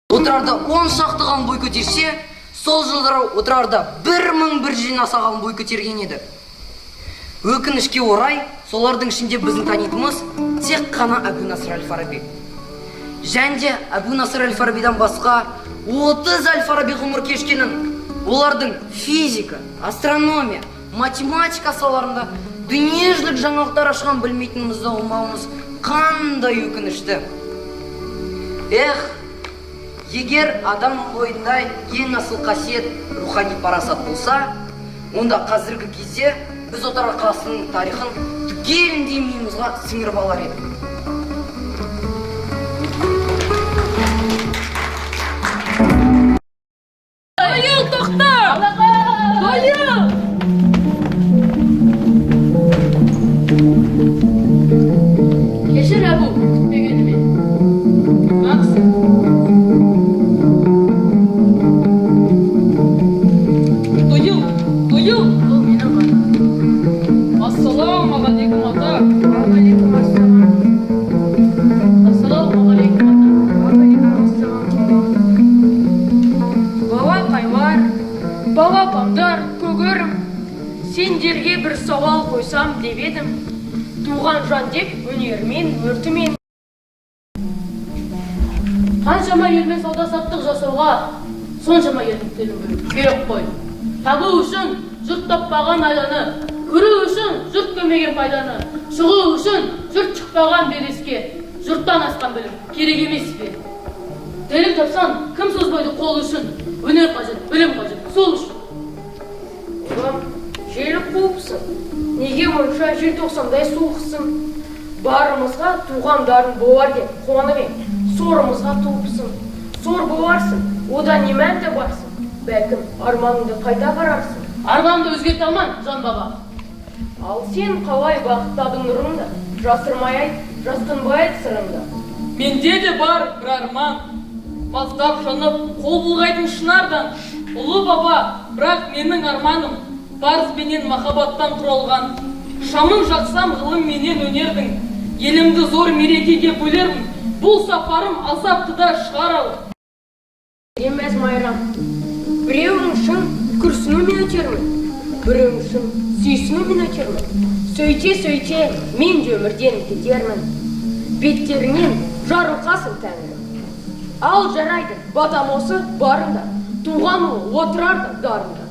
Отырарда 10 шақты ғалым бой көтерсе, сол жылдары Отырарда 1100-ден аса ғалым бой көтерген еді. Өкінішке орай, солардың ішінде біздің танитынымыз тек қана Әбу Насыр әл-Фараби. Және де Әбу Насыр әл-Фарабидан басқа 30 әл-Фараби ғұмыр кешкенін, олардың физика, астрономия, математика салаларында дүниежүзілік жаңалықтар ашқан білмейтінімізді ұғынбауымыз қандай өкінішті. Эх, егер адам бойында ең асыл қасиет рухани парасат болса, онда қазіргі кезде біз Отырар қаласының тарихын түгеліндей миымызға сіңіріп алар едік. Дайыл, тоқта! Дайыл! Кешір, Әбу, күтпегеніме. Жақсы. Дойыл, дойыл! Бұл менің ғана. Ассалаумағалейкум, ата. Уағалейкум ассалам. Ассалаумағалейкум, ата. Уағалейкум ассалам, балам. Балақайлар, балапандар, көгерім, сендерге бір сауал қойсам деп едім. Туған жан деп өнермен, өртімен. Қаншама елмен сауда-саттық жасауға, соншама елдің тілін білу керек қой. Табу үшін жұрт таппаған айланы, көру үшін жұрт көрмеген пайданы, шығу үшін жұрт шықпаған белеске, жұрттан асқан білім керек емес пе? Тілін тапсаң, кім созбайды қол үшін? Өнер қажет, білім қажет, сол үшін. Ұлым, жел қуыпсың. Неге мұнша желтоқсандай суықсың? Барымызға туған дарын болар деп қуанып ең, сорымызға туыпсың. Сор боларсың, одан не мән табарсың? Бәлкім, арманыңды қайта қарарсың. Арманымды өзгерте алман, жан баба. Ал сен қалай бағыттадың нұрыңды? Жасырмай айт, жасқанбай айт сырыңды. Менде де бар бір арман. Маздап жанып, қол бұлғайтын шынардан. Ұлы баба, бірақ менің арманым парыз бенен махаббаттан құралған. Шамын жақсам ғылым менен өнердің, елімді зор мерекеге бөлермін. Бұл сапарым азапты да шығар ау. Емәз майрам. Біреуің үшін күрсінумен өтермін, біреуің үшін сүйсінумен өтермін. Сөйте-сөйте мен де өмірден кетермін. Беттерінен жарылқасын тәңірім. Ал жарайды, батам осы барында, туған ұлы Отырар да дарында.